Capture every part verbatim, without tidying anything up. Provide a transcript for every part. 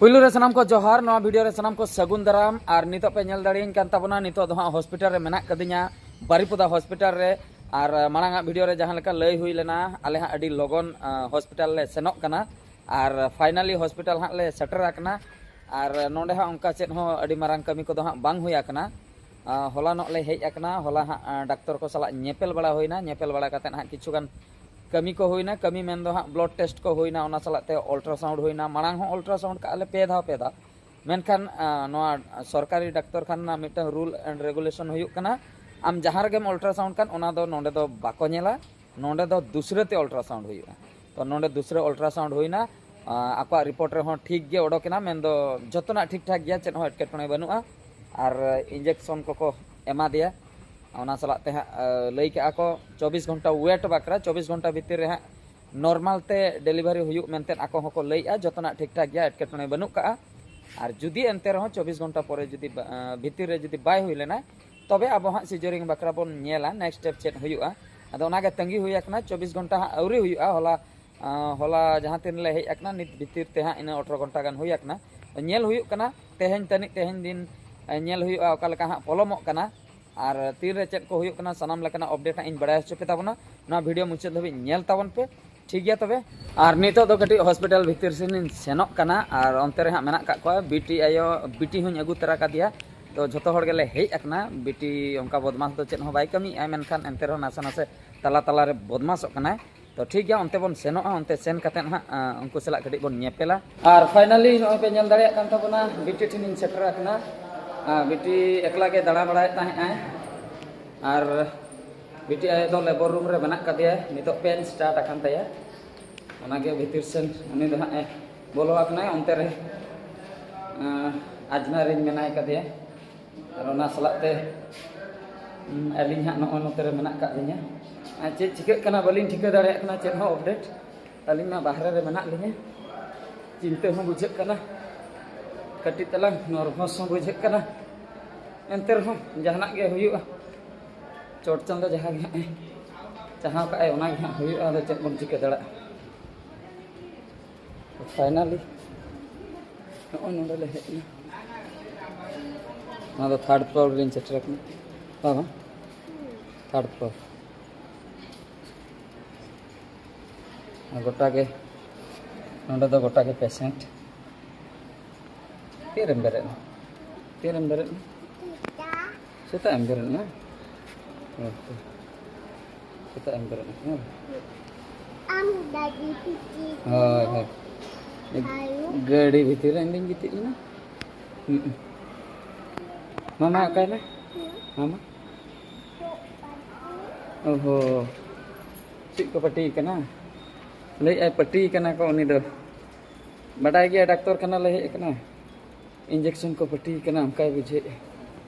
ᱯᱩᱭᱞᱩ ᱨᱮ ᱥᱟᱱᱟᱢ ᱠᱚ ᱡᱚᱦᱟᱨ, ᱱᱚᱣᱟ ᱵᱷᱤᱰᱤᱭᱳ ᱨᱮ ᱥᱟᱱᱟᱢ ᱠᱚ ᱥᱟᱹᱜᱩᱱ ᱫᱟᱨᱟᱢ᱾ ᱟᱨ ᱱᱤᱛᱚᱜ ᱯᱮ ᱧᱮᱞ ᱫᱟᱲᱮᱭᱟᱹᱧ ᱠᱟᱱ ᱛᱟᱵᱚᱱᱟ, ᱱᱤᱛᱚᱜ ᱫᱚ ᱦᱟᱸᱜ ᱦᱚᱥᱯᱤᱴᱟᱞ ᱨᱮ ᱢᱮᱱᱟᱜ ᱠᱟᱫᱤᱧᱟ, ᱵᱟᱨᱤᱯᱚᱫᱟ ᱦᱚᱥᱯᱤᱴᱟᱞ ᱨᱮ᱾ ᱟᱨ ᱢᱟᱲᱟᱝ ᱟᱜ ᱵᱷᱤᱰᱤᱭᱳ ᱨᱮ ᱡᱟᱦᱟᱸ ᱞᱮᱠᱟ ᱞᱟᱹᱭ ᱦᱩᱭ ᱞᱮᱱᱟ, ᱟᱞᱮ ᱦᱟᱸᱜ ᱟᱹᱰᱤ ᱞᱚᱜᱚᱱ ᱟᱸ, ᱦᱚᱥᱯᱤᱴᱟᱞ ᱞᱮ ᱥᱮᱱᱚᱜ ᱠᱟᱱᱟ᱾ ᱟᱨ ᱯᱷᱟᱭᱱᱟᱞᱤ ᱦᱚᱥᱯᱤᱴᱟᱞ ᱦᱟᱸᱜ ᱞᱮ ᱥᱮᱴᱮᱨ ᱟᱠᱟᱱᱟ᱾ ᱟᱨ ᱱᱚᱰᱮ ᱦᱟᱸᱜ ᱚᱱᱠᱟ ᱪᱮᱫ ᱦᱚᱸ ᱟᱹᱰᱤ ᱢᱟᱨᱟᱝ ᱠᱟᱹᱢᱤ ᱠᱚᱫᱚ ᱦᱟᱸᱜ ᱵᱟᱝ ᱦᱩᱭ ᱟᱠᱟᱱᱟ᱾ ᱟᱸ, ᱦᱚᱞᱟᱱᱚᱜ ᱞᱮ ᱦᱮᱡ ᱟᱠᱟᱱᱟ᱾ ᱦᱚᱞᱟ ᱦᱟᱸᱜ ᱟᱸ, ᱰᱟᱠᱛᱚᱨ ᱠᱚ ᱥᱟᱞᱟᱜ ᱧᱮᱯᱮᱞ ᱵᱟᱲᱟ ᱦᱩᱭᱱᱟ᱾ ᱧᱮᱯᱮᱞ ᱵᱟᱲᱟ ᱠᱟᱛᱮᱫ ᱦᱟᱸᱜ ᱠᱤᱪᱷᱩ ᱜᱟᱱ ᱠᱟᱹᱢᱤ ᱠᱚ ᱦᱩᱭᱱᱟ᱾ ᱠᱟᱹᱢᱤ ᱢᱮᱱᱫᱚ ᱦᱟᱸᱜ ᱵᱞᱟᱰ ᱴᱮᱥᱴ ᱠᱚ ᱦᱩᱭᱱᱟ, ᱚᱱᱟ ᱥᱟᱞᱟᱜ ᱛᱮ ᱚᱞᱴᱨᱟᱥᱟᱣᱩᱱᱰ ᱦᱩᱭᱱᱟ᱾ ᱢᱟᱲᱟᱝ ᱦᱚᱸ ᱚᱞᱴᱨᱟᱥᱟᱣᱩᱱᱰ ᱠᱟᱜᱼᱟ ᱞᱮ ᱯᱮ ᱫᱷᱟᱣ, ᱯᱮ ᱫᱷᱟᱣ᱾ ᱢᱮᱱᱠᱷᱟᱱ ᱟᱸ, ᱱᱚᱣᱟ ᱥᱚᱨᱠᱟᱨᱤ ᱰᱟᱠᱛᱚᱨ ᱠᱷᱟᱱᱟ ᱨᱮᱱᱟᱜ ᱢᱤᱫᱴᱟᱝ ᱨᱩᱞ ᱮᱱᱰ ᱨᱮᱜᱩᱞᱮᱥᱚᱱ ᱦᱩᱭᱩᱜ ᱠᱟᱱᱟ, ᱟᱢ ᱡᱟᱦᱟᱸ ᱨᱮᱜᱮᱢ ᱚᱞᱴᱨᱟᱥᱟᱣᱩᱱᱰ ᱠᱟᱱ, ᱚᱱᱟ ᱫᱚ ᱱᱚᱰᱮ ᱫᱚ ᱵᱟᱠᱚ ᱧᱮᱞᱟ᱾ ᱱᱚᱰᱮ ᱫᱚ ᱫᱩᱥᱨᱟᱹ ᱛᱮ ᱚᱞᱴᱨᱟᱥᱟᱣᱩᱱᱰ ᱦᱩᱭᱩᱜᱼᱟ᱾ ᱛᱚ ᱱᱚᱰᱮ ᱫᱩᱥᱨᱟᱹ ᱚᱞᱴᱨᱟᱥᱟᱣᱩᱱᱰ ᱦᱩᱭᱱᱟ᱾ ᱟᱸ, ᱟᱠᱚᱣᱟᱜ ᱨᱤᱯᱳᱨᱴ ᱨᱮᱦᱚᱸ ᱴᱷᱤᱠ ᱜᱮ ᱚᱰᱚᱠᱮᱱᱟ, ᱢᱮᱱᱫᱚ ᱡᱚᱛᱚᱱᱟᱜ ᱴᱷᱤᱠ ᱴᱷᱟᱠ ᱜᱮᱭᱟ, ᱪᱮᱫ ᱦᱚᱸ ᱮᱴᱠᱮᱴᱚᱬᱮ ᱵᱟᱹᱱᱩᱜᱼᱟ᱾ ᱟᱨ ᱤᱧᱡᱮᱠᱥᱚᱱ ᱠᱚᱠᱚ ᱮᱢᱟ ᱫᱮᱭᱟ᱾ ᱚᱱᱟ ᱥᱟᱞᱟᱜ ᱛᱮ ᱦᱟᱸᱜ ᱟᱸ, ᱞᱟᱹᱭ ᱠᱟᱜᱼᱟ ᱠᱚ ᱪᱚᱵᱵᱤᱥ ᱜᱷᱚᱱᱴᱟ ᱣᱮᱴ ᱵᱟᱠᱷᱨᱟ, ᱪᱚᱵᱵᱤᱥ ᱜᱷᱚᱱᱴᱟ ᱵᱷᱤᱛᱤᱨ ᱨᱮ ᱦᱟᱸᱜ ᱱᱚᱨᱢᱟᱞ ᱛᱮ ᱰᱮᱞᱤᱵᱷᱟᱨᱤ ᱦᱩᱭᱩᱜ ᱢᱮᱱᱛᱮ ᱟᱠᱚ ᱦᱚᱸᱠᱚ ᱞᱟᱹᱭᱮᱜᱼᱟ᱾ ᱡᱚᱛᱚᱱᱟᱜ ᱴᱷᱤᱠ ᱴᱷᱟᱠ ᱜᱮᱭᱟ, ᱮᱴᱠᱮᱴᱚᱬᱮ ᱵᱟᱹᱱᱩᱜ ᱠᱟᱜᱼᱟ᱾ ᱟᱨ ᱡᱩᱫᱤ ᱮᱱᱛᱮ ᱨᱮᱦᱚᱸ ᱪᱚᱵᱵᱤᱥ ᱜᱷᱚᱱᱴᱟ ᱯᱚᱨᱮ ᱡᱩᱫᱤ ᱵᱟ-, ᱟᱸ, ᱵᱷᱤᱛᱤᱨ ᱨᱮ ᱡᱩᱫᱤ ᱵᱟᱭ ᱦᱩᱭ ᱞᱮᱱᱟ, ᱛᱚᱵᱮ ᱟᱵᱚ ᱦᱟᱸᱜ ᱥᱤᱡᱟᱨᱤᱝ ᱵᱟᱠᱷᱨᱟ ᱵᱚᱱ ᱧᱮᱞᱟ ᱱᱮᱠᱥᱴ ᱥᱴᱮᱯ ᱪᱮᱫ ᱦᱩᱭᱩᱜᱼᱟ᱾ ᱟᱫᱚ ᱚᱱᱟᱜᱮ ᱛᱟᱺᱜᱤ ᱦᱩᱭ ᱟᱠᱟᱱᱟ᱾ ᱪᱚᱵᱵᱤᱥ ᱜᱷᱚᱱᱴᱟ ᱦᱟᱸᱜ ᱟᱹᱣᱨᱤ ᱦᱩᱭᱩᱜᱼᱟ᱾ ᱦᱚᱞᱟ, ᱟᱸ, ᱦᱚᱞᱟ ᱡᱟᱦᱟᱸ ᱛᱤᱱ ᱞᱮ ᱦᱮᱡ ᱟᱠᱟᱱᱟ, ᱱᱤᱛ ᱵᱷᱤᱛᱤᱨ ᱛᱮ ᱦᱟᱸᱜ ᱤᱱᱟᱹ ᱟᱴᱷᱨᱚ ᱜᱷᱚᱱᱴᱟ ᱜᱟᱱ ᱦᱩᱭ ᱟᱠᱟᱱᱟ᱾ ᱧᱮᱞ ᱦᱩᱭᱩᱜ ᱠᱟᱱᱟ ᱛᱮᱦᱮᱧ ᱛᱟᱹᱱᱤᱡ, ᱛᱮᱦᱮᱧ ᱫᱤᱱ, ᱟᱸ, ᱧᱮᱞ ᱦᱩᱭᱩᱜᱼᱟ ᱚᱠᱟ ᱞᱮᱠᱟ ᱦᱟᱸᱜ ᱯᱚᱞᱚᱢᱚᱜ ᱠᱟᱱᱟ᱾ ᱟᱨ ᱛᱤᱱᱨᱮ ᱪᱮᱫ ᱠᱚ ᱦᱩᱭᱩᱜ ᱠᱟᱱᱟ, ᱥᱟᱱᱟᱢ ᱞᱮᱠᱟᱱᱟᱜ ᱟᱯᱰᱮᱴ ᱦᱟᱸᱜ ᱤᱧ ᱵᱟᱲᱟᱭ ᱦᱚᱪᱚ ᱯᱮ ᱛᱟᱵᱚᱱᱟ᱾ ᱱᱚᱣᱟ ᱵᱷᱤᱰᱤᱭᱳ ᱢᱩᱪᱟᱹᱫ ᱫᱷᱟᱹᱵᱤᱡ ᱧᱮᱞ ᱛᱟᱵᱚᱱ ᱯᱮ, ᱴᱷᱤᱠ ᱜᱮᱭᱟ? ᱛᱚᱵᱮ ᱟᱨ ᱱᱤᱛᱚᱜ ᱫᱚ ᱠᱟᱹᱴᱤᱡ ᱦᱚᱥᱯᱤᱴᱟᱞ ᱵᱷᱤᱛᱤᱨ ᱥᱮᱱ ᱤᱧ ᱥᱮᱱᱚᱜ ᱠᱟᱱᱟ, ᱟᱨ ᱚᱱᱛᱮ ᱨᱮ ᱦᱟᱸᱜ ᱢᱮᱱᱟᱜ ᱠᱟᱜ ᱠᱚᱣᱟ ᱵᱤᱴᱤ ᱟᱭᱳ, ᱵᱤᱴᱤ ᱦᱚᱸᱧ ᱟᱹᱜᱩ ᱛᱚᱨᱟ ᱠᱟᱫᱮᱭᱟ᱾ ᱛᱚ ᱡᱷᱚᱛᱚ ᱦᱚᱲ ᱜᱮᱞᱮ ᱦᱮᱡ ᱟᱠᱟᱱᱟ᱾ ᱵᱤᱴᱤ ᱚᱱᱠᱟ ᱵᱚᱫᱢᱟᱥ ᱫᱚ ᱪᱮᱫ ᱦᱚᱸ ᱵᱟᱭ ᱠᱟᱹᱢᱤᱭᱮᱫᱼᱟ, ᱢᱮᱱᱠᱷᱟᱱ ᱮᱱᱛᱮ ᱨᱮᱦᱚᱸ ᱱᱟᱥᱮ ᱱᱟᱥᱮ ᱛᱟᱞᱟ ᱛᱟᱞᱟᱨᱮ ᱵᱚᱫᱢᱟᱥᱚᱜ ᱠᱟᱱᱟᱭ᱾ ᱛᱚ ᱴᱷᱤᱠ ᱜᱮᱭᱟ, ᱚᱱᱛᱮ ᱵᱚᱱ ᱥᱮᱱᱚᱜᱼᱟ, ᱚᱱᱛᱮ ᱥᱮᱱ ᱠᱟᱛᱮᱫ ᱦᱟᱸᱜ ᱟᱸ, ᱩᱱᱠᱩ ᱥᱟᱞᱟᱜ ᱠᱟᱹᱴᱤᱡ ᱵᱚᱱ ᱧᱮᱯᱮᱞᱟ᱾ ᱟᱨ ᱯᱷᱟᱭᱱᱟᱞᱤ ᱱᱚᱜᱼᱚᱭ ᱯᱮ ᱧᱮᱞ ᱫᱟᱲᱮᱭᱟᱜ ᱠᱟᱱ ᱛᱟᱵᱚᱱᱟ, ᱵᱤᱴᱤ ᱴᱷᱮᱱᱤᱧ ᱥᱮᱴᱮᱨ ᱟᱠᱟᱱᱟ᱾ ᱟᱨ ᱵᱤᱴᱤ ᱮᱠᱞᱟ ᱜᱮ ᱫᱟᱬᱟ ᱵᱟᱲᱟᱭᱮᱫ ᱛᱟᱦᱮᱸᱜ ᱟᱭ᱾ ᱟᱨ ᱵᱤᱴᱤ ᱟᱭᱳ ᱫᱚ ᱞᱮᱵᱚᱨ ᱨᱩᱢ ᱨᱮ ᱢᱮᱱᱟᱜ ᱠᱟᱫᱮᱭᱟ, ᱱᱤᱛᱚᱜ ᱯᱮᱱ ᱥᱴᱟᱨᱴ ᱟᱠᱟᱱ ᱛᱟᱭᱟ᱾ ᱚᱱᱟᱜᱮ ᱵᱷᱤᱛᱤᱨ ᱥᱮᱱ ᱩᱱᱤ ᱫᱚ ᱦᱟᱸᱜ ᱮ ᱵᱚᱞᱚ ᱟᱠᱟᱱᱟᱭ᱾ ᱚᱱᱛᱮ ᱨᱮ ᱟᱸ, ᱟᱡᱽᱱᱟ ᱨᱤᱧ ᱢᱮᱱᱟᱭ ᱠᱟᱫᱮᱭᱟ᱾ ᱟᱨ ᱚᱱᱟ ᱥᱟᱞᱟᱜ ᱛᱮ, ᱩᱸ, ᱟᱹᱞᱤᱧ ᱦᱟᱸᱜ ᱱᱚᱜᱼᱚᱭ ᱱᱚᱛᱮ ᱨᱮ ᱢᱮᱱᱟᱜ ᱟᱠᱟᱫ ᱞᱤᱧᱟ᱾ ᱟᱨ ᱪᱮᱫ ᱪᱤᱠᱟᱹᱜ ᱠᱟᱱᱟ ᱵᱟᱹᱞᱤᱧ ᱴᱷᱤᱠᱟᱹ ᱫᱟᱲᱮᱭᱟᱜ ᱠᱟᱱᱟ, ᱪᱮᱫ ᱦᱚᱸ ᱟᱯᱰᱮᱴ᱾ ᱟᱹᱞᱤᱧ ᱢᱟ ᱵᱟᱦᱨᱮ ᱨᱮ ᱢᱮᱱᱟᱜ ᱞᱤᱧᱟ, ᱪᱤᱱᱛᱟᱹ ᱦᱚᱸ ᱵᱩᱡᱷᱟᱹᱜ ᱠᱟᱱᱟ, ᱠᱟᱹᱴᱤᱡ ᱛᱟᱞᱟᱝ ᱱᱟᱨᱵᱷᱟᱥ ᱦᱚᱸ ᱵᱩᱡᱷᱟᱹᱜ ᱠᱟᱱᱟ᱾ ᱮᱱᱛᱮ ᱨᱮᱦᱚᱸ ᱡᱟᱦᱟᱱᱟᱜ ᱜᱮ ᱦᱩᱭᱩᱜᱼᱟ, ᱪᱚᱴ ᱪᱟᱸᱫᱚ ᱡᱟᱦᱟᱸ ᱜᱮ ᱦᱟᱸᱜ ᱮ ᱪᱟᱦᱟᱣ ᱠᱟᱜᱼᱟᱭ, ᱚᱱᱟ ᱜᱮ ᱦᱟᱸᱜ ᱦᱩᱭᱩᱜᱼᱟ᱾ ᱟᱫᱚ ᱪᱮᱫ ᱵᱚᱱ ᱪᱤᱠᱟᱹ ᱫᱟᱲᱮᱭᱟᱜᱼᱟ? ᱯᱷᱟᱭᱱᱟᱞᱤ ᱱᱚᱜᱼᱚᱭ ᱱᱚᱰᱮ ᱞᱮ ᱦᱮᱡ ᱮᱱᱟ᱾ ᱱᱚᱣᱟ ᱫᱚ ᱛᱷᱟᱨᱰ ᱯᱷᱞᱳᱨ ᱨᱮᱞᱤᱧ ᱥᱮᱴᱮᱨ ᱟᱠᱟᱱᱟ᱾ ᱵᱟᱵᱟ, ᱛᱷᱟᱨᱰ ᱯᱷᱞᱳᱨ᱾ ᱟᱨ ᱜᱚᱴᱟ ᱜᱮ, ᱱᱚᱰᱮ ᱫᱚ ᱜᱚᱴᱟ ᱜᱮ ᱯᱮᱥᱮᱱᱴ᱾ ᱛᱤᱨᱮᱢ ᱵᱮᱨᱮᱫ ᱮᱱᱟ? ᱛᱤᱨᱮᱢ ᱵᱮᱨᱮᱫ ᱮᱱᱟ? ᱥᱮᱛᱟᱜ ᱮᱢ ᱵᱮᱨᱮᱫ ᱮᱱᱟ? ᱦᱳᱭ ᱛᱚ᱾ ᱥᱮᱛᱟᱜ ᱮᱢ ᱵᱮᱨᱮᱫ ᱮᱱᱟ? ᱟᱢ ᱫᱟᱫᱤ ᱯᱤᱪᱷᱤ ᱦᱳᱭ, ᱦᱳᱭ᱾ ᱟᱭᱳ᱾ ᱜᱟᱹᱰᱤ ᱵᱷᱤᱛᱤᱨ ᱨᱮ ᱤᱧ ᱫᱩᱧ ᱜᱤᱛᱤᱡ ᱞᱮᱱᱟ᱾ ᱦᱩᱸ᱾ ᱢᱟᱢᱟ ᱚᱠᱟᱭ ᱱᱟ? ᱢᱟᱢᱟ? ᱚᱦᱚ᱾ ᱪᱮᱫ ᱠᱚ ᱯᱟᱹᱴᱤ ᱠᱟᱱᱟ? ᱞᱟᱹᱭᱮᱫᱼᱟᱭ ᱯᱟᱹᱴᱤ ᱠᱟᱱᱟ ᱠᱚ ᱩᱱᱤ ᱫᱚ᱾ ᱵᱟᱰᱟᱭ ᱜᱮᱭᱟ ᱰᱟᱠᱛᱚᱨ ᱠᱷᱟᱱᱟ ᱞᱮ ᱦᱮᱡ ᱟᱠᱟᱱᱟ᱾ ᱤᱧᱡᱮᱠᱥᱚᱱ ᱠᱚ ᱯᱟᱹᱴᱤ ᱠᱟᱱᱟ ᱚᱱᱠᱟᱭ ᱵᱩᱡᱷᱟᱹᱣᱮᱫᱼᱟ᱾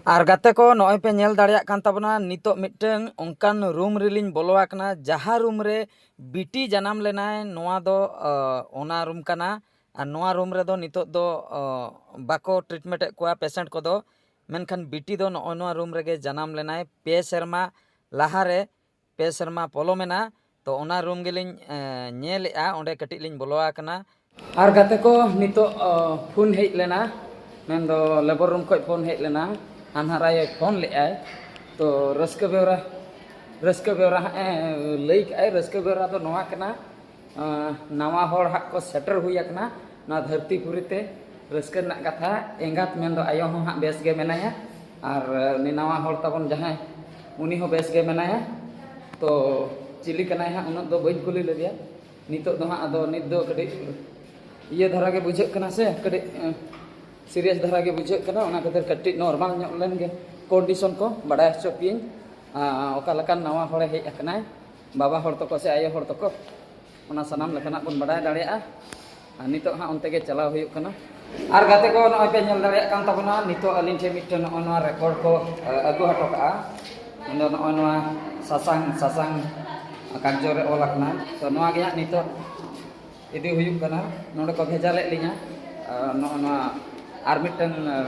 ᱟᱨ ᱜᱟᱛᱮ ᱠᱚ, ᱱᱚᱜᱼᱚᱭ ᱯᱮ ᱧᱮᱞ ᱫᱟᱲᱮᱭᱟᱜ ᱠᱟᱱ ᱛᱟᱵᱚᱱᱟ, ᱱᱤᱛᱚᱜ ᱢᱤᱫᱴᱟᱝ ᱚᱱᱠᱟᱱ ᱨᱩᱢ ᱨᱮᱞᱤᱧ ᱵᱚᱞᱚ ᱟᱠᱟᱱᱟ, ᱡᱟᱦᱟᱸ ᱨᱩᱢ ᱨᱮ ᱵᱤᱴᱤ ᱡᱟᱱᱟᱢ ᱞᱮᱱᱟᱭ, ᱱᱚᱣᱟ ᱫᱚ, ᱚ, ᱚᱱᱟ ᱨᱩᱢ ᱠᱟᱱᱟ᱾ ᱟᱨ ᱱᱚᱣᱟ ᱨᱩᱢ ᱨᱮᱫᱚ ᱱᱤᱛᱚᱜ ᱫᱚ, ᱚ, ᱵᱟᱠᱚ ᱴᱨᱤᱴᱢᱮᱱᱴ ᱮᱫ ᱠᱚᱣᱟ ᱯᱮᱥᱮᱱᱴ ᱠᱚᱫᱚ, ᱢᱮᱱᱠᱷᱟᱱ ᱵᱤᱴᱤ ᱫᱚ ᱱᱚᱜᱼᱚᱭ ᱱᱚᱣᱟ ᱨᱩᱢ ᱨᱮᱜᱮ ᱡᱟᱱᱟᱢ ᱞᱮᱱᱟᱭ ᱯᱮ ᱥᱮᱨᱢᱟ ᱞᱟᱦᱟᱨᱮ᱾ ᱯᱮ ᱥᱮᱨᱢᱟ ᱯᱚᱞᱚᱢᱮᱱᱟ᱾ ᱛᱚ ᱚᱱᱟ ᱨᱩᱢ ᱜᱮᱞᱤᱧ, ᱮ, ᱧᱮᱞᱮᱜᱼᱟ, ᱚᱸᱰᱮ ᱠᱟᱹᱴᱤᱡ ᱞᱤᱧ ᱵᱚᱞᱚ ᱟᱠᱟᱱᱟ᱾ ᱟᱨ ᱜᱟᱛᱮ ᱠᱚ, ᱱᱤᱛᱚᱜ, ᱚ, ᱯᱷᱳᱱ ᱦᱮᱡ ᱞᱮᱱᱟ, ᱢᱮᱱᱫᱚ ᱞᱮᱵᱚᱨ ᱨᱩᱢ ᱠᱷᱚᱡ ᱯᱷᱳᱱ ᱦᱮᱡ ᱞᱮᱱᱟ᱾ ᱦᱟᱱᱦᱟᱨ ᱟᱭᱳᱭ ᱯᱷᱳᱱ ᱞᱮᱜᱼᱟᱭ᱾ ᱛᱚ ᱨᱟᱹᱥᱠᱟᱹ ᱵᱮᱣᱨᱟ, ᱨᱟᱹᱥᱠᱟᱹ ᱵᱮᱣᱨᱟ ᱦᱟᱸᱜ ᱮ ᱞᱟᱹᱭ ᱠᱟᱜᱼᱟᱭ᱾ ᱨᱟᱹᱥᱠᱟᱹ ᱵᱮᱣᱨᱟ ᱫᱚ ᱱᱚᱣᱟ ᱠᱟᱱᱟ, ᱟᱸ, ᱱᱟᱣᱟ ᱦᱚᱲ ᱦᱟᱸᱜ ᱠᱚ ᱥᱮᱴᱮᱨ ᱦᱩᱭ ᱟᱠᱟᱱᱟ ᱱᱚᱣᱟ ᱫᱷᱟᱹᱨᱛᱤ ᱯᱩᱨᱤ ᱛᱮ᱾ ᱨᱟᱹᱥᱠᱟᱹ ᱨᱮᱱᱟᱜ ᱠᱟᱛᱷᱟ, ᱮᱸᱜᱟᱛ ᱢᱮᱱᱫᱚ ᱟᱭᱳ ᱦᱚᱸ ᱦᱟᱸᱜ ᱵᱮᱥ ᱜᱮ ᱢᱮᱱᱟᱭᱟ, ᱟᱨ, ᱟᱸ, ᱩᱱᱤ ᱱᱟᱣᱟ ᱦᱚᱲ ᱛᱟᱵᱚᱱ ᱡᱟᱦᱟᱸᱭ, ᱩᱱᱤ ᱦᱚᱸ ᱵᱮᱥ ᱜᱮ ᱢᱮᱱᱟᱭᱟ᱾ ᱛᱚ ᱪᱤᱞᱤ ᱠᱟᱱᱟᱭ ᱦᱟᱸᱜ, ᱩᱱᱟᱹᱜ ᱫᱚ ᱵᱟᱹᱧ ᱠᱩᱞᱤ ᱞᱮᱫᱮᱭᱟ᱾ ᱱᱤᱛᱚᱜ ᱫᱚ ᱦᱟᱸᱜ ᱟᱫᱚ ᱱᱤᱛ ᱫᱚ ᱠᱟᱹᱴᱤᱡ ᱤᱭᱟᱹ ᱫᱷᱟᱨᱟ ᱜᱮ ᱵᱩᱡᱷᱟᱹᱜ ᱠᱟᱱᱟ ᱥᱮ, ᱠᱟᱹᱴᱤᱡ, ᱟᱸ, ᱥᱤᱨᱤᱭᱟᱥ ᱫᱷᱟᱨᱟ ᱜᱮ ᱵᱩᱡᱷᱟᱹᱜ ᱠᱟᱱᱟ᱾ ᱚᱱᱟ ᱠᱷᱟᱹᱛᱤᱨ ᱠᱟᱹᱴᱤᱡ ᱱᱚᱨᱢᱟᱞ ᱧᱚᱜ ᱞᱮᱱ ᱜᱮ ᱠᱚᱱᱰᱤᱥᱚᱱ ᱠᱚ ᱵᱟᱰᱟᱭ ᱦᱚᱪᱚ ᱯᱮᱭᱟᱹᱧ᱾ ᱟᱸ, ᱚᱠᱟ ᱞᱮᱠᱟᱱ ᱱᱟᱣᱟ ᱦᱚᱲᱮ ᱦᱮᱡ ᱟᱠᱟᱱᱟᱭ, ᱵᱟᱵᱟ ᱦᱚᱲ ᱛᱟᱠᱚ ᱥᱮ ᱟᱭᱳ ᱦᱚᱲ ᱛᱟᱠᱚ, ᱚᱱᱟ ᱥᱟᱱᱟᱢ ᱞᱮᱠᱟᱱᱟᱜ ᱵᱚᱱ ᱵᱟᱰᱟᱭ ᱫᱟᱲᱮᱭᱟᱜᱼᱟ᱾ ᱟᱨ ᱱᱤᱛᱚᱜ ᱦᱟᱸᱜ ᱚᱱᱛᱮ ᱜᱮ ᱪᱟᱞᱟᱣ ᱦᱩᱭᱩᱜ ᱠᱟᱱᱟ᱾ ᱟᱨ ᱜᱟᱛᱮ ᱠᱚ, ᱱᱚᱜᱼᱚᱭ ᱯᱮ ᱧᱮᱞ ᱫᱟᱲᱮᱭᱟᱜ ᱠᱟᱱ ᱛᱟᱵᱚᱱᱟ, ᱱᱤᱛᱚᱜ ᱟᱹᱞᱤᱧ ᱴᱷᱮᱱ ᱢᱤᱫᱴᱮᱱ ᱱᱚᱜᱼᱚᱭ ᱱᱚᱣᱟ ᱨᱮᱠᱚᱨᱰ ᱠᱚ, ᱮ, ᱟᱹᱜᱩ ᱦᱚᱴᱚ ᱠᱟᱜᱼᱟ᱾ ᱢᱮᱱᱫᱚ ᱱᱚᱜᱼᱚᱭ ᱱᱚᱣᱟ ᱥᱟᱥᱟᱝ, ᱥᱟᱥᱟᱝ ᱠᱟᱜᱡᱚ ᱨᱮ ᱚᱞ ᱟᱠᱟᱱᱟ᱾ ᱛᱚ ᱱᱚᱣᱟ ᱜᱮ ᱦᱟᱸᱜ ᱱᱤᱛᱚᱜ ᱤᱫᱤ ᱦᱩᱭᱩᱜ ᱠᱟᱱᱟ᱾ ᱱᱚᱰᱮ ᱠᱚ ᱵᱷᱮᱡᱟ ᱞᱮᱫ ᱞᱤᱧᱟ, ᱟᱨ ᱱᱚᱜᱼᱚ ᱱᱚᱣᱟ ᱟᱨ ᱢᱤᱫᱴᱮᱱ, ᱟᱨ,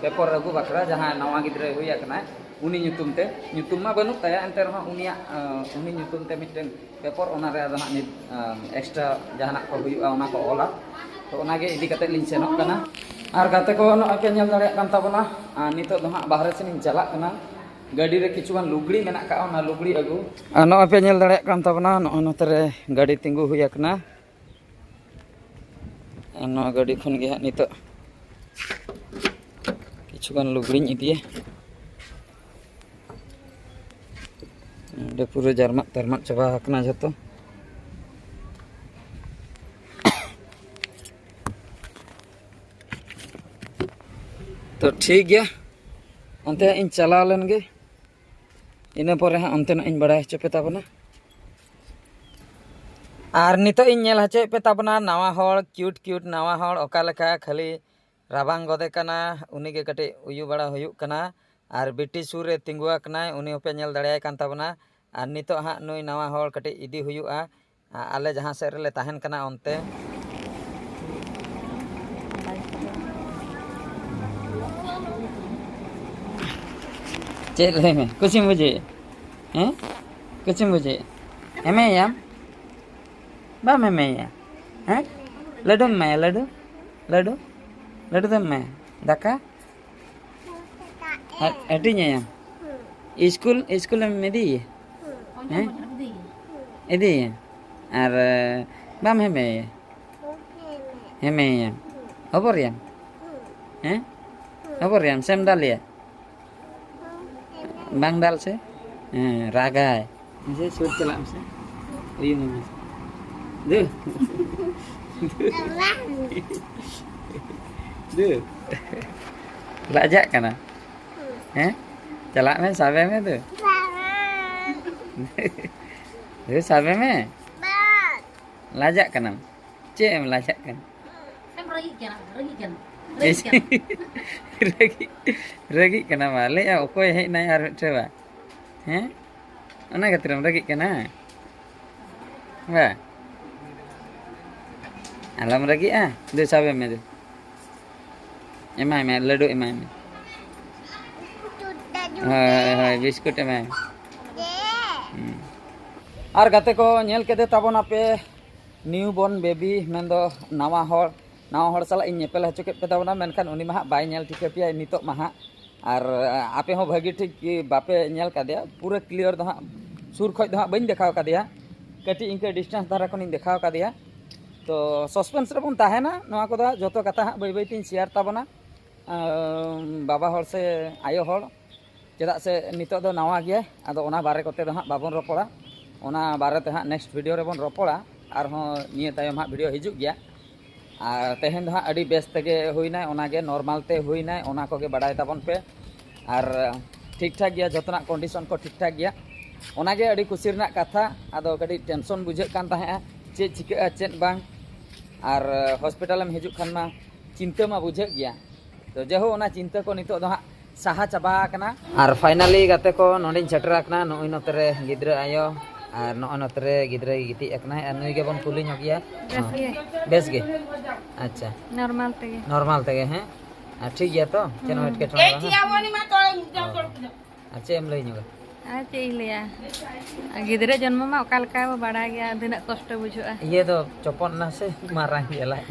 ᱯᱮᱯᱚᱨ ᱟᱹᱜᱩ ᱵᱟᱠᱷᱨᱟ, ᱡᱟᱦᱟᱸᱭ ᱱᱟᱣᱟ ᱜᱤᱫᱽᱨᱟᱹᱭ ᱦᱩᱭ ᱟᱠᱟᱱᱟᱭ, ᱩᱱᱤ ᱧᱩᱛᱩᱢ ᱛᱮ᱾ ᱧᱩᱛᱩᱢ ᱢᱟ ᱵᱟᱹᱱᱩᱜ ᱛᱟᱭᱟ, ᱮᱱᱛᱮ ᱨᱮᱦᱚᱸ ᱩᱱᱤᱭᱟᱜ, ᱟᱨ, ᱩᱱᱤ ᱧᱩᱛᱩᱢ ᱛᱮ ᱢᱤᱫᱴᱮᱱ ᱯᱮᱯᱚᱨ, ᱚᱱᱟ ᱨᱮ ᱟᱫᱚ ᱦᱟᱸᱜ ᱱᱤᱛ, ᱟᱨ, ᱮᱠᱥᱴᱨᱟ ᱡᱟᱦᱟᱱᱟᱜ ᱠᱚ ᱦᱩᱭᱩᱜᱼᱟ, ᱚᱱᱟ ᱠᱚ ᱚᱞᱟ᱾ ᱛᱚ ᱚᱱᱟᱜᱮ ᱤᱫᱤ ᱠᱟᱛᱮ ᱞᱤᱧ ᱥᱮᱱᱚᱜ ᱠᱟᱱᱟ᱾ ᱟᱨ ᱜᱟᱛᱮ ᱠᱚ, ᱱᱚᱜᱼᱚᱭ ᱯᱮ ᱧᱮᱞ ᱫᱟᱲᱮᱭᱟᱜ ᱠᱟᱱ ᱛᱟᱵᱚᱱᱟ, ᱟᱨ ᱱᱤᱛᱚᱜ ᱫᱚ ᱦᱟᱸᱜ ᱵᱟᱦᱨᱮ ᱥᱮᱱ ᱤᱧ ᱪᱟᱞᱟᱜ ᱠᱟᱱᱟ᱾ ᱜᱟᱹᱰᱤ ᱨᱮ ᱠᱤᱪᱷᱩ ᱜᱟᱱ ᱞᱩᱜᱽᱲᱤ ᱢᱮᱱᱟᱜ ᱠᱟᱜᱼᱟ, ᱚᱱᱟ ᱞᱩᱜᱽᱲᱤ ᱟᱹᱜᱩ᱾ ᱟᱨ ᱱᱚᱜᱼᱚᱭ ᱯᱮ ᱧᱮᱞ ᱫᱟᱲᱮᱭᱟᱜ ᱠᱟᱱ ᱛᱟᱵᱚᱱᱟ, ᱱᱚᱜᱼᱚᱭ ᱱᱚᱛᱮ ᱨᱮ ᱜᱟᱹᱰᱤ ᱛᱤᱸᱜᱩ ᱦᱩᱭ ᱟᱠᱟᱱᱟ᱾ ᱟᱨ ᱱᱚᱣᱟ ᱜᱟᱹᱰᱤ ᱠᱷᱚᱱ ᱜᱮ ᱦᱟᱸᱜ ᱱᱤᱛᱚᱜ ᱠᱤᱪᱷᱩ ᱜᱟᱱ ᱞᱩᱜᱽᱲᱤᱧ ᱤᱫᱤᱭᱟ᱾ ᱱᱚᱰᱮ ᱯᱩᱨᱟᱹ ᱡᱟᱨᱢᱟᱜ ᱛᱟᱨᱢᱟᱜ ᱪᱟᱵᱟ ᱟᱠᱟᱱᱟ ᱡᱷᱚᱛᱚ᱾ ᱛᱚ ᱴᱷᱤᱠ ᱜᱮᱭᱟ, ᱚᱱᱛᱮ ᱦᱟᱸᱜ ᱤᱧ ᱪᱟᱞᱟᱣ ᱞᱮᱱ ᱜᱮ, ᱤᱱᱟᱹ ᱯᱚᱨᱮ ᱦᱟᱸᱜ ᱚᱱᱛᱮᱱᱟᱜ ᱤᱧ ᱵᱟᱲᱟᱭ ᱦᱚᱪᱚ ᱯᱮ ᱛᱟᱵᱚᱱᱟ᱾ ᱟᱨ ᱱᱤᱛᱚᱜ ᱤᱧ ᱧᱮᱞ ᱦᱚᱪᱚᱭᱮᱫ ᱯᱮ ᱛᱟᱵᱚᱱᱟ ᱱᱟᱣᱟ ᱦᱚᱲ, ᱠᱤᱭᱩᱴ ᱠᱤᱭᱩᱴ ᱱᱟᱣᱟ ᱦᱚᱲ, ᱚᱠᱟ ᱞᱮᱠᱟ ᱠᱷᱟᱹᱞᱤ ᱨᱟᱵᱟᱝ ᱜᱚᱫᱮ ᱠᱟᱱᱟ, ᱩᱱᱤ ᱜᱮ ᱠᱟᱹᱴᱤᱡ ᱩᱭᱩ ᱵᱟᱲᱟ ᱦᱩᱭᱩᱜ ᱠᱟᱱᱟ᱾ ᱟᱨ ᱵᱤᱴᱤ ᱥᱩᱨ ᱨᱮ ᱛᱤᱸᱜᱩ ᱟᱠᱟᱱᱟᱭ, ᱩᱱᱤ ᱦᱚᱸᱯᱮ ᱧᱮᱞ ᱫᱟᱲᱮᱭᱟᱭ ᱠᱟᱱ ᱛᱟᱵᱚᱱᱟ᱾ ᱟᱨ ᱱᱤᱛᱚᱜ ᱦᱟᱸᱜ ᱱᱩᱭ ᱱᱟᱣᱟ ᱦᱚᱲ ᱠᱟᱹᱴᱤᱡ ᱤᱫᱤ ᱦᱩᱭᱩᱜᱼᱟ, ᱟ-, ᱟᱞᱮ ᱡᱟᱦᱟᱸ ᱥᱮᱫ ᱨᱮᱞᱮ ᱛᱟᱦᱮᱱ ᱠᱟᱱᱟ ᱚᱱᱛᱮ᱾ ᱪᱮᱫ ᱞᱟᱹᱭ ᱢᱮ, ᱠᱩᱥᱤᱢ ᱵᱩᱡᱷᱟᱹᱣᱮᱫᱼᱟ? ᱦᱮᱸ, ᱠᱩᱥᱤᱢ ᱵᱩᱡᱷᱟᱹᱣᱮᱫᱼᱟ? ᱮᱢᱮᱭᱟᱢ? ᱵᱟᱢ ᱮᱢᱮᱭᱟ? ᱦᱮᱸ, ᱞᱟᱹᱰᱩᱢ ᱮᱢᱟᱭᱟ, ᱞᱟᱹᱰᱩ, ᱞᱟᱹᱰᱩ, ᱞᱟᱹᱰᱩ ᱫᱚᱢ ᱮᱢᱟᱭᱟ? ᱫᱟᱠᱟ? ᱦᱟ-, ᱦᱟᱹᱴᱤᱧᱟᱭᱟᱢ? ᱤᱥᱠᱩᱞ, ᱤᱥᱠᱩᱞᱮᱢ ᱤᱫᱤᱭᱮᱭᱟ? ᱦᱮᱸ? ᱤᱫᱤᱭᱮᱭᱟ? ᱟᱨ, ᱮ, ᱵᱟᱢ ᱦᱮᱢᱮᱭᱟ? ᱦᱮᱢᱮᱭᱟᱢ? ᱦᱚᱵᱚᱨᱮᱭᱟᱢ? ᱦᱮᱸ? ᱦᱚᱵᱚᱨᱮᱭᱟᱢ ᱥᱮᱢ ᱫᱟᱞᱮᱭᱟ? ᱵᱟᱝ ᱫᱟᱞ ᱥᱮ? ᱦᱮᱸ, ᱨᱟᱜᱟᱭ᱾ ᱢᱟᱥᱮ ᱥᱩᱨ ᱪᱟᱞᱟᱜ ᱢᱮᱥᱮ᱾ ᱩᱭᱩᱝ ᱢᱮ ᱢᱟᱥᱮ᱾ ᱫᱩ᱾ ᱫᱩ᱾ ᱞᱟᱡᱟᱜ ᱠᱟᱱᱟ᱾ ᱦᱮᱸ? ᱪᱟᱞᱟᱜ ᱢᱮ, ᱥᱟᱵᱮ ᱢᱮ ᱫᱩ᱾ ᱫᱩ, ᱥᱟᱵᱮ ᱢᱮ᱾ ᱞᱟᱡᱟᱜ ᱠᱟᱱᱟᱢ? ᱪᱮᱫ ᱮᱢ ᱞᱟᱡᱟᱜ ᱠᱟᱱᱟ? ᱮᱢ ᱨᱟᱹᱜᱤᱜ ᱠᱟᱱᱟ, ᱨᱟᱹᱜᱤᱜ ᱠᱟᱱᱟ, ᱨᱟᱹᱜᱤᱜ ᱠᱟᱱᱟ᱾ ᱨᱟᱹᱜᱤ, ᱨᱟᱹᱜᱤᱜ ᱠᱟᱱᱟ ᱢᱟ᱾ ᱞᱟᱹᱭᱮᱫᱼᱟ, ᱚᱠᱚᱭ ᱦᱮᱡ ᱮᱱᱟᱭ ᱟᱨ ᱢᱤᱫᱴᱷᱮᱱ ᱵᱟ? ᱦᱮᱸ? ᱚᱱᱟ ᱠᱷᱟᱹᱛᱤᱨ ᱮᱢ ᱨᱟᱹᱜᱤᱜ ᱠᱟᱱᱟ? ᱵᱟ? ᱟᱞᱚᱢ ᱨᱟᱹᱜᱤᱜᱼᱟ᱾ ᱫᱩ, ᱥᱟᱵᱮ ᱢᱮ ᱫᱩ᱾ ᱮᱢᱟᱭ ᱢᱮ, ᱞᱟᱹᱰᱩ ᱮᱢᱟᱭ ᱢᱮ᱾ ᱦᱳᱭ, ᱦᱳᱭ, ᱵᱤᱥᱠᱩᱴ ᱮᱢᱟᱭ ᱢᱮ᱾ ᱦᱩᱸ᱾ ᱟᱨ ᱜᱟᱛᱮ ᱠᱚ, ᱧᱮᱞ ᱠᱮᱫᱮ ᱛᱟᱵᱚᱱᱟᱯᱮ, ᱱᱤᱭᱩ ᱵᱚᱨᱱ ᱵᱮᱵᱤ ᱢᱮᱱᱫᱚ ᱱᱟᱣᱟ ᱦᱚᱲ, ᱱᱟᱣᱟ ᱦᱚᱲ ᱥᱟᱞᱟᱜ ᱤᱧ ᱧᱮᱯᱮᱞ ᱦᱚᱪᱚ ᱠᱮᱫ ᱯᱮ ᱛᱟᱵᱚᱱᱟ, ᱢᱮᱱᱠᱷᱟᱱ ᱩᱱᱤ ᱢᱟ ᱦᱟᱸᱜ ᱵᱟᱭ ᱧᱮᱞ ᱴᱷᱤᱠᱟᱹ ᱯᱮᱭᱟ ᱱᱤᱛᱚᱜ ᱢᱟ ᱦᱟᱸᱜ᱾ ᱟᱨ ᱟᱯᱮ ᱦᱚᱸ ᱵᱷᱟᱹᱜᱤ ᱴᱷᱤᱠ ᱵᱟᱯᱮ ᱧᱮᱞ ᱠᱟᱫᱮᱭᱟ, ᱯᱩᱨᱟᱹ ᱠᱞᱤᱭᱟᱨ ᱫᱚ ᱦᱟᱸᱜ ᱥᱩᱨ ᱠᱷᱚᱡ ᱫᱚ ᱦᱟᱸᱜ ᱵᱟᱹᱧ ᱫᱮᱠᱷᱟᱣ ᱠᱟᱫᱮᱭᱟ, ᱠᱟᱹᱴᱤᱡ ᱤᱱᱠᱟᱹ ᱰᱤᱥᱴᱮᱱᱥ ᱫᱷᱟᱨᱟ ᱠᱷᱚᱱᱤᱧ ᱫᱮᱠᱷᱟᱣ ᱠᱟᱫᱮᱭᱟ᱾ ᱛᱚ ᱥᱟᱥᱯᱮᱱᱥ ᱨᱮᱵᱚᱱ ᱛᱟᱦᱮᱱᱟ, ᱱᱚᱣᱟ ᱠᱚᱫᱚ ᱦᱟᱸᱜ ᱡᱚᱛᱚ ᱠᱟᱛᱷᱟ ᱦᱟᱸᱜ ᱵᱟᱹᱭ ᱵᱟᱹᱭ ᱛᱤᱧ ᱥᱮᱭᱟᱨ ᱛᱟᱵᱚᱱᱟ᱾ ᱟᱸ, ᱵᱟᱵᱟ ᱦᱚᱲ ᱥᱮ ᱟᱭᱳ ᱦᱚᱲ, ᱪᱮᱫᱟᱜ ᱥᱮ ᱱᱤᱛᱚᱜ ᱫᱚ ᱱᱟᱣᱟ ᱜᱮᱭᱟᱭ, ᱟᱫᱚ ᱚᱱᱟ ᱵᱟᱨᱮ ᱠᱚᱛᱮ ᱫᱚ ᱦᱟᱸᱜ ᱵᱟᱵᱚᱱ ᱨᱚᱯᱚᱲᱟ, ᱚᱱᱟ ᱵᱟᱨᱮ ᱛᱮ ᱦᱟᱸᱜ ᱱᱮᱠᱥᱴ ᱵᱷᱤᱰᱤᱭᱳ ᱨᱮᱵᱚᱱ ᱨᱚᱯᱚᱲᱟ᱾ ᱟᱨᱦᱚᱸ ᱱᱤᱭᱟᱹ ᱛᱟᱭᱚᱢ ᱦᱟᱸᱜ ᱵᱷᱤᱰᱤᱭᱳ ᱦᱤᱡᱩᱜ ᱜᱮᱭᱟ᱾ ᱟᱨ ᱛᱮᱦᱮᱧ ᱫᱚ ᱦᱟᱸᱜ ᱟᱹᱰᱤ ᱵᱮᱥ ᱛᱮᱜᱮ ᱦᱩᱭᱱᱟᱭ, ᱚᱱᱟᱜᱮ ᱱᱚᱨᱢᱟᱞ ᱛᱮ ᱦᱩᱭᱱᱟᱭ, ᱚᱱᱟ ᱠᱚᱜᱮ ᱵᱟᱰᱟᱭ ᱛᱟᱵᱚᱱ ᱯᱮ᱾ ᱟᱨ ᱴᱷᱤᱠ ᱴᱷᱟᱠ ᱜᱮᱭᱟ, ᱡᱚᱛᱚᱱᱟᱜ ᱠᱚᱱᱰᱤᱥᱚᱱ ᱠᱚ ᱴᱷᱤᱠ ᱴᱷᱟᱠ ᱜᱮᱭᱟ, ᱚᱱᱟᱜᱮ ᱟᱹᱰᱤ ᱠᱩᱥᱤ ᱨᱮᱱᱟᱜ ᱠᱟᱛᱷᱟ᱾ ᱟᱫᱚ ᱠᱟᱹᱴᱤᱡ ᱴᱮᱱᱥᱚᱱ ᱵᱩᱡᱷᱟᱹᱜ ᱠᱟᱱ ᱛᱟᱦᱮᱸᱜᱼᱟ, ᱪᱮᱫ ᱪᱤᱠᱟᱹᱜᱼᱟ ᱪᱮᱫ ᱵᱟᱝ᱾ ᱟᱨ ᱦᱚᱥᱯᱤᱴᱟᱞᱮᱢ ᱦᱤᱡᱩᱜ ᱠᱷᱟᱱ ᱢᱟ ᱪᱤᱱᱛᱟᱹ ᱢᱟ ᱵᱩᱡᱷᱟᱹᱜ ᱜᱮᱭᱟ᱾ ᱛᱚ ᱡᱟᱭᱦᱳᱠ, ᱚᱱᱟ ᱪᱤᱱᱛᱟᱹ ᱠᱚ ᱱᱤᱛᱚᱜ ᱫᱚ ᱦᱟᱸᱜ ᱥᱟᱦᱟ ᱪᱟᱵᱟ ᱟᱠᱟᱱᱟ᱾ ᱟᱨ ᱯᱷᱟᱭᱱᱟᱞᱤ ᱜᱟᱛᱮ ᱠᱚ, ᱱᱚᱸᱰᱮᱧ ᱥᱮᱴᱮᱨ ᱟᱠᱟᱱᱟ᱾ ᱱᱚᱜᱼᱚᱭ ᱱᱚᱛᱮ ᱨᱮ ᱜᱤᱫᱽᱨᱟᱹ ᱟᱭᱳ ᱟᱨ ᱱᱚᱜᱼᱚᱭ ᱱᱚᱛᱮ ᱨᱮ ᱜᱤᱫᱽᱨᱟᱹᱭ ᱜᱤᱛᱤᱡ ᱟᱠᱟᱱᱟᱭ᱾ ᱟᱨ ᱱᱩᱭ ᱜᱮᱵᱚᱱ ᱠᱩᱞᱤ ᱧᱚᱜᱮᱭᱟ᱾ ᱵᱮᱥ ᱜᱮ᱾ ᱵᱮᱥ ᱜᱮ? ᱟᱪᱪᱷᱟ᱾ ᱱᱚᱨᱢᱟᱞ ᱛᱮᱜᱮ᱾ ᱱᱚᱨᱢᱟᱞ ᱛᱮᱜᱮ, ᱦᱮᱸ? ᱟᱨ ᱴᱷᱤᱠ ᱜᱮᱭᱟ ᱛᱚ? ᱪᱮᱫ ᱦᱚᱸ ᱮᱴᱠᱮᱴᱚᱬᱮ ᱵᱟᱝ? ᱚ᱾ ᱟᱨ ᱪᱮᱫ ᱮᱢ ᱞᱟᱹᱭ ᱧᱚᱜᱟ? ᱟᱨ ᱪᱮᱫ ᱤᱧ ᱞᱟᱹᱭᱟ, ᱜᱤᱫᱽᱨᱟᱹ ᱡᱚᱱᱢᱚ ᱢᱟ ᱚᱠᱟ ᱞᱮᱠᱟ ᱵᱚ ᱵᱟᱲᱟᱭ ᱜᱮᱭᱟ, ᱛᱤᱱᱟᱹᱜ ᱠᱚᱥᱴᱚ ᱵᱩᱡᱷᱟᱹᱜᱼᱟ᱾ ᱤᱭᱟᱹ ᱫᱚ ᱪᱚᱯᱚᱫ ᱮᱱᱟ ᱥᱮ ᱢᱟᱨᱟᱝ ᱜᱮᱭᱟ ᱞᱟᱡ?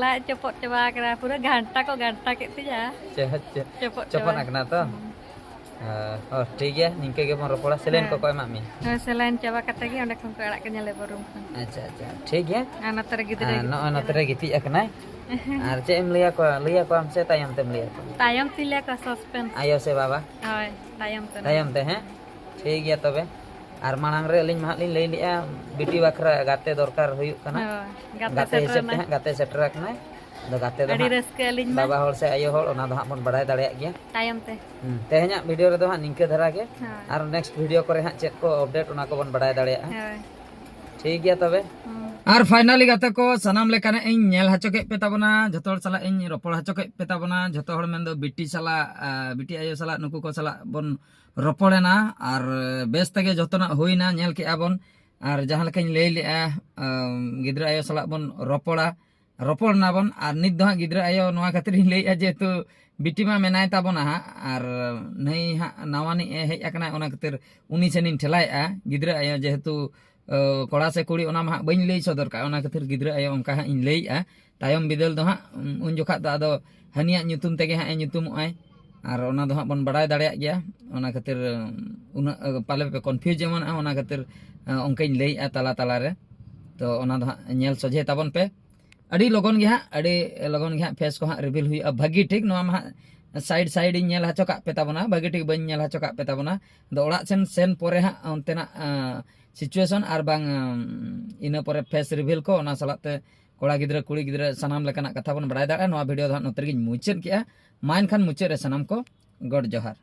ᱞᱟᱡ ᱪᱚᱯᱚᱫ ᱪᱟᱵᱟ ᱟᱠᱟᱱᱟ, ᱯᱩᱨᱟᱹ ᱜᱷᱟᱱᱴᱟ ᱠᱚ ᱜᱷᱟᱱᱴᱟ ᱠᱮᱫ ᱛᱤᱧᱟ᱾ ᱪᱮ, ᱪᱮ, ᱪᱚᱯᱚᱫ ᱪᱚᱯᱚᱫ ᱪᱟᱵᱟ᱾ ᱟᱠᱟᱱᱟ ᱛᱚ? ᱦᱩᱸ᱾ ᱚ, ᱚ, ᱴᱷᱤᱠ ᱜᱮᱭᱟ, ᱱᱤᱝᱠᱟᱹ ᱜᱮᱵᱚᱱ ᱨᱚᱯᱚᱲᱟ᱾ ᱥᱮᱞᱟᱭᱤᱱ ᱦᱮᱸ᱾ ᱠᱚᱠᱚ ᱮᱢᱟᱜ ᱢᱮᱭᱟ? ᱦᱮᱸ, ᱥᱮᱞᱟᱭᱤᱱ ᱪᱟᱵᱟ ᱠᱟᱛᱮ ᱜᱮ ᱚᱸᱰᱮ ᱠᱷᱚᱱ ᱠᱚ ᱟᱲᱟᱜ ᱠᱤᱧᱟ ᱞᱮᱵᱚᱨ ᱨᱩᱢ ᱠᱷᱚᱱ᱾ ᱟᱪᱪᱷᱟ, ᱟᱪᱪᱷᱟ, ᱴᱷᱤᱠ ᱜᱮᱭᱟ᱾ ᱟᱨ ᱱᱚᱛᱮ ᱨᱮ ᱜᱤᱫᱽᱨᱟᱹ ᱟᱨ ᱜᱤᱛᱤᱡ ᱱᱚᱜᱼᱚᱭ ᱱᱚᱛᱮ ᱠᱟᱱᱟᱭ᱾ ᱨᱮ ᱜᱤᱛᱤᱡ ᱟᱠᱟᱱᱟᱭ᱾ ᱟᱨ ᱪᱮᱫ ᱮᱢ ᱞᱟᱹᱭ ᱟᱠᱚᱣᱟ? ᱞᱟᱹᱭ ᱟᱠᱚᱣᱟᱢ ᱥᱮ ᱛᱟᱭᱚᱢ ᱛᱮᱢ ᱞᱟᱹᱭ ᱟᱠᱚᱣᱟ? ᱛᱟᱭᱚᱢ ᱛᱤᱧ ᱞᱟᱹᱭ ᱟᱠᱚᱣᱟ, suspense᱾ ᱟᱭᱳ ᱥᱮ ᱵᱟᱵᱟ? ᱦᱳᱭ, ᱛᱟᱭᱚᱢ ᱛᱮ᱾ ᱛᱟᱭᱚᱢ ᱛᱮ, ᱦᱮᱸ? ᱴᱷᱤᱠ ᱜᱮᱭᱟ ᱛᱚᱵᱮ᱾ ᱟᱨ ᱢᱟᱲᱟᱝ ᱨᱮ ᱟᱹᱞᱤᱧ ᱢᱟ ᱦᱟᱸᱜ ᱞᱤᱧ ᱞᱟᱹᱭ ᱞᱮᱜᱼᱟ, ᱵᱤᱴᱤ ᱵᱟᱠᱷᱨᱟ ᱜᱟᱛᱮ ᱫᱚᱨᱠᱟᱨ ᱦᱩᱭᱩᱜ ᱠᱟᱱᱟ᱾ ᱦᱳᱭ, ᱜᱟᱛᱮ ᱜᱟᱛᱮ ᱦᱤᱥᱟᱹᱵ ᱛᱮ ᱥᱮᱴᱮᱨᱮᱱᱟ᱾ ᱦᱟᱸᱜ ᱜᱟᱛᱮ ᱥᱮᱴᱮᱨ ᱟᱠᱟᱱᱟᱭ᱾ ᱟᱫᱚ ᱜᱟᱛᱮ ᱫᱚ ᱟᱹᱰᱤ ᱦᱟᱸᱜ ᱨᱟᱹᱥᱠᱟᱹ ᱟᱹᱞᱤᱧ ᱢᱟ᱾ ᱵᱟᱵᱟ ᱦᱚᱲ ᱥᱮ ᱟᱭᱳ ᱦᱚᱲ, ᱚᱱᱟ ᱫᱚ ᱦᱟᱸᱜ ᱵᱚᱱ ᱵᱟᱲᱟᱭ ᱫᱟᱲᱮᱭᱟᱜ ᱜᱮᱭᱟ᱾ ᱛᱟᱭᱚᱢ ᱛᱮ᱾ ᱦᱩᱸ, ᱛᱮᱦᱮᱧᱟᱜ ᱵᱷᱤᱰᱤᱭᱳ ᱨᱮᱫᱚ ᱦᱟᱸᱜ ᱱᱤᱝᱠᱟᱹ ᱫᱷᱟᱨᱟ ᱜᱮ᱾ ᱦᱳᱭ᱾ ᱟᱨ ᱱᱮᱠᱥᱴ ᱵᱷᱤᱰᱤᱭᱳ ᱠᱚᱨᱮ ᱦᱟᱸᱜ ᱪᱮᱫ ᱠᱚ ᱟᱯᱰᱮᱴ, ᱚᱱᱟ ᱠᱚᱵᱚᱱ ᱵᱟᱲᱟᱭ ᱫᱟᱲᱮᱭᱟᱜᱼᱟ᱾ ᱦᱳᱭ᱾ ᱴᱷᱤᱠ ᱜᱮᱭᱟ ᱛᱚᱵᱮ᱾ ᱦᱩᱸ᱾ ᱟᱨ ᱯᱷᱟᱭᱱᱟᱞᱤ ᱜᱟᱛᱮ ᱠᱚ, ᱥᱟᱱᱟᱢ ᱞᱮᱠᱟᱱᱟᱜ ᱤᱧ ᱧᱮᱞ ᱦᱚᱪᱚ ᱠᱮᱫ ᱯᱮ ᱛᱟᱵᱚᱱᱟ, ᱡᱷᱚᱛᱚ ᱦᱚᱲ ᱥᱟᱞᱟᱜ ᱤᱧ ᱨᱚᱯᱚᱲ ᱦᱚᱪᱚ ᱠᱮᱫ ᱯᱮ ᱛᱟᱵᱚᱱᱟ, ᱡᱷᱚᱛᱚ ᱦᱚᱲ ᱢᱮᱱᱫᱚ ᱵᱤᱴᱤ ᱥᱟᱞᱟᱜ, ᱟ, ᱵᱤᱴᱤ ᱟᱭᱳ ᱥᱟᱞᱟᱜ, ᱱᱩᱠᱩ ᱠᱚ ᱥᱟᱞᱟᱜ ᱵᱚᱱ ᱨᱚᱯᱚᱲᱮᱱᱟ᱾ ᱟᱨ ᱵᱮᱥ ᱛᱮᱜᱮ ᱡᱷᱚᱛᱚᱱᱟᱜ ᱦᱩᱭᱱᱟ, ᱧᱮᱞ ᱠᱮᱜᱼᱟ ᱵᱚᱱ᱾ ᱟᱨ ᱡᱟᱦᱟᱸ ᱞᱮᱠᱟᱧ ᱞᱟᱹᱭ ᱞᱮᱜᱼᱟ, ᱟᱢ, ᱜᱤᱫᱽᱨᱟᱹ ᱟᱭᱳ ᱥᱟᱞᱟᱜ ᱵᱚᱱ ᱨᱚᱯᱚᱲᱟ, ᱨᱚᱯᱚᱲ ᱱᱟᱵᱚᱱ᱾ ᱟᱨ ᱱᱤᱛ ᱫᱚ ᱦᱟᱸᱜ ᱜᱤᱫᱽᱨᱟᱹ ᱟᱭᱳ ᱱᱚᱣᱟ ᱠᱷᱟᱹᱛᱤᱨ ᱤᱧ ᱞᱟᱹᱭᱮᱜᱼᱟ, ᱡᱮᱦᱮᱛᱩ ᱵᱤᱴᱤ ᱢᱟ ᱢᱮᱱᱟᱭ ᱛᱟᱵᱚᱱᱟ ᱦᱟᱸᱜ, ᱟᱨ ᱱᱟᱹᱭ ᱦᱟᱸᱜ ᱱᱟᱣᱟᱱᱤᱡ ᱮ ᱦᱮᱡ ᱟᱠᱟᱱᱟ, ᱚᱱᱟ ᱠᱷᱟᱹᱛᱤᱨ ᱩᱱᱤ ᱥᱮᱱᱤᱧ ᱴᱷᱮᱞᱟᱭᱮᱜᱼᱟ᱾ ᱜᱤᱫᱽᱨᱟᱹ ᱟᱭᱳ ᱡᱮᱦᱮᱛᱩ ᱠᱚᱲᱟ ᱥᱮ ᱠᱩᱲᱤ, ᱚᱱᱟ ᱢᱟ ᱦᱟᱸᱜ ᱵᱟᱹᱧ ᱞᱟᱹᱭ ᱥᱚᱫᱚᱨ ᱠᱟᱜᱼᱟ᱾ ᱚᱱᱟ ᱠᱷᱟᱹᱛᱤᱨ ᱜᱤᱫᱽᱨᱟᱹ ᱟᱭᱳ ᱚᱱᱠᱟ ᱦᱟᱸᱜ ᱤᱧ ᱞᱟᱹᱭᱮᱜᱼᱟ᱾ ᱛᱟᱭᱚᱢ ᱵᱤᱫᱟᱹᱞ ᱫᱚ ᱦᱟᱸᱜ ᱩᱱ ᱡᱚᱠᱷᱟᱜ ᱫᱚ ᱟᱫᱚ ᱦᱟᱹᱱᱤᱭᱟᱜ ᱧᱩᱛᱩᱢ ᱛᱮᱜᱮ ᱦᱟᱸᱜ ᱮ ᱧᱩᱛᱩᱢᱚᱜᱼᱟᱭ᱾ ᱟᱨ ᱚᱱᱟ ᱫᱚ ᱦᱟᱸᱜ ᱵᱚᱱ ᱵᱟᱲᱟᱭ ᱫᱟᱲᱮᱭᱟᱜ ᱜᱮᱭᱟ᱾ ᱚᱱᱟ ᱠᱷᱟᱹᱛᱤᱨ ᱩᱱᱟᱹᱜ ᱯᱟᱞᱮ ᱯᱮ ᱠᱚᱱᱯᱷᱤᱭᱩᱡᱽ ᱮᱢᱟᱱᱚᱜᱼᱟ, ᱚᱱᱟ ᱠᱷᱟᱹᱛᱤᱨ ᱚᱱᱠᱟᱧ ᱞᱟᱹᱭᱮᱜᱼᱟ ᱛᱟᱞᱟ ᱛᱟᱞᱟᱨᱮ᱾ ᱛᱚ ᱚᱱᱟ ᱫᱚ ᱦᱟᱸᱜ ᱧᱮᱞ ᱥᱚᱡᱷᱮ ᱛᱟᱵᱚᱱ ᱯᱮ᱾ ᱟᱹᱰᱤ ᱞᱚᱜᱚᱱ ᱜᱮ ᱦᱟᱸᱜ ᱟᱹᱰᱤ ᱞᱚᱜᱚᱱ ᱜᱮ ᱦᱟᱸᱜ ᱯᱷᱮᱥ ᱠᱚ ᱦᱟᱸᱜ ᱨᱤᱵᱷᱤᱞ ᱦᱩᱭᱩᱜᱼᱟ ᱵᱷᱟᱹᱜᱤ ᱴᱷᱤᱠ᱾ ᱱᱚᱣᱟ ᱢᱟ ᱦᱟᱸᱜ ᱥᱟᱭᱤᱰ ᱥᱟᱭᱤᱰ ᱤᱧ ᱧᱮᱞ ᱦᱚᱪᱚ ᱠᱟᱜ ᱯᱮ ᱛᱟᱵᱚᱱᱟ, ᱵᱷᱟᱹᱜᱤ ᱴᱷᱤᱠ ᱵᱟᱹᱧ ᱧᱮᱞ ᱦᱚᱪᱚ ᱠᱟᱜ ᱯᱮ ᱛᱟᱵᱚᱱᱟ᱾ ᱟᱫᱚ ᱚᱲᱟᱜ ᱥᱮᱱ ᱥᱮᱱ ᱯᱚᱨᱮ ᱦᱟᱸᱜ ᱚᱱᱛᱮᱱᱟᱜ ᱥᱤᱪᱩᱭᱮᱥᱚᱱ ᱟᱨ ᱵᱟᱝ ᱤᱱᱟᱹ ᱯᱚᱨᱮ ᱯᱷᱮᱥ ᱨᱤᱵᱷᱤᱞ ᱠᱚ, ᱚᱱᱟ ᱥᱟᱞᱟᱜ ᱛᱮ ᱠᱚᱲᱟ ᱜᱤᱫᱽᱨᱟᱹ ᱠᱩᱲᱤ ᱜᱤᱫᱽᱨᱟᱹ ᱥᱟᱱᱟᱢ ᱞᱮᱠᱟᱱᱟᱜ ᱠᱟᱛᱷᱟ ᱵᱚᱱ ᱵᱟᱲᱟᱭ ᱫᱟᱲᱮᱭᱟᱜᱼᱟ᱾ ᱱᱚᱣᱟ ᱵᱷᱤᱰᱤᱭᱳ ᱫᱚ ᱦᱟᱸᱜ ᱱᱚᱛᱮ ᱨᱮᱜᱮᱧ ᱢᱩᱪᱟᱹᱫ ᱠᱮᱜᱼᱟ᱾ ᱢᱟ ᱮᱱᱠᱷᱟᱱ ᱢᱩᱪᱟᱹᱫ ᱨᱮ ᱥᱟᱱᱟᱢ ᱠᱚ ᱜᱚᱰ ᱡᱚᱦᱟᱨ᱾